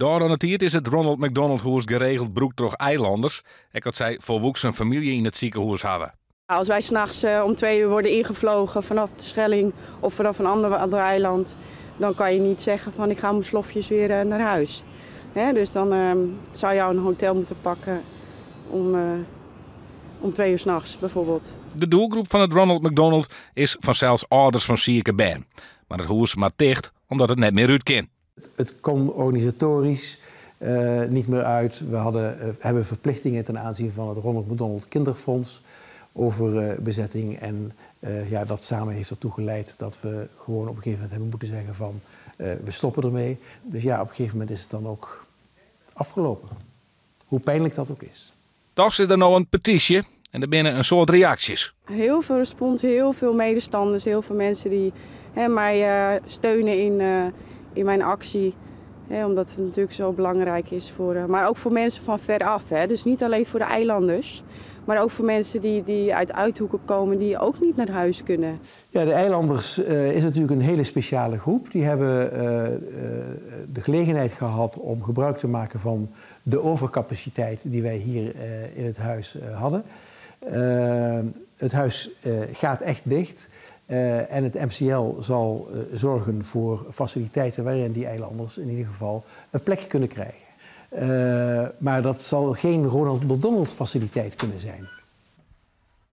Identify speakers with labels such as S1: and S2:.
S1: De ôfrûne tiid is it Ronald McDonald Hûs geregeld brûkt troch eilanners, ek as sy folwoeksen famylje yn it sikehûs hawwe.
S2: Als wij s'nachts om 2 uur worden ingevlogen vanaf de Schelling of vanaf een ander eiland, dan kan je niet zeggen van ik ga mijn slofjes weer naar huis. Dus dan zou je een hotel moeten pakken om 2 uur s'nachts bijvoorbeeld.
S1: De doelgroep fan it Ronald McDonald is fansels âlders fan sike bern. Mar it hûs moat ticht omdat it net mear út kin.
S3: Het kon organisatorisch niet meer uit. We hebben verplichtingen ten aanzien van het Ronald McDonald Kinderfonds over bezetting. En ja, dat samen heeft ertoe geleid dat we gewoon op een gegeven moment hebben moeten zeggen van we stoppen ermee. Dus ja, op een gegeven moment is het dan ook afgelopen. Hoe pijnlijk dat ook is.
S1: Dochs is der no in petysje en der binne in soad reaksjes.
S2: Heel veel respons, heel veel medestanders, heel veel mensen die, hè, mij steunen in mijn actie. Hè, omdat het natuurlijk zo belangrijk is voor, maar ook voor mensen van veraf. Hè. Dus niet alleen voor de eilanders, maar ook voor mensen die uit uithoeken komen die ook niet naar huis kunnen.
S3: Ja, de eilanders is natuurlijk een hele speciale groep. Die hebben de gelegenheid gehad om gebruik te maken van de overcapaciteit die wij hier in het huis hadden. Het huis gaat echt dicht. En het MCL zal zorgen voor faciliteiten waarin die eilanders in ieder geval een plekje kunnen krijgen. Maar dat zal geen Ronald McDonald faciliteit kunnen zijn.